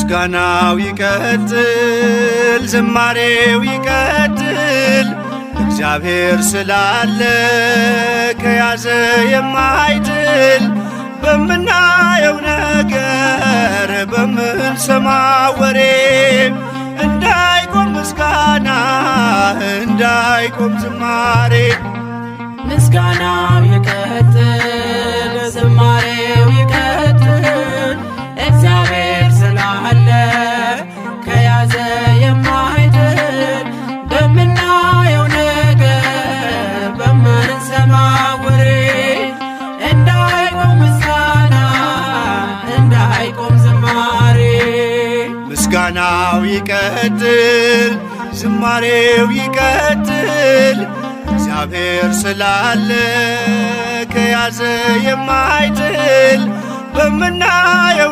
ምስጋናው ይቀጥል፣ ዝማሬው ይቀጥል፣ እግዚአብሔር ስላለ ከያዘ የማይጥል። በምናየው ነገር በምንሰማው ወሬ እንዳይቆም ምስጋና፣ እንዳይቆም ዝማሬ። ምስጋናው ይቀጥል፣ ዝማሬው ይቀጥል፣ እግዚአብሔር ስላለ ከያዘ የማይጥል። በምናየው ነገር በምንሰማው ወሬ እንዳይቆም ምስጋና፣ እንዳይቆም ዝማሬ። ምስጋናው ይቀጥል፣ ዝማሬው ይቀጥል፣ እግዚአብሔር ስላለ ከያዘ የማይጥል። በምናየው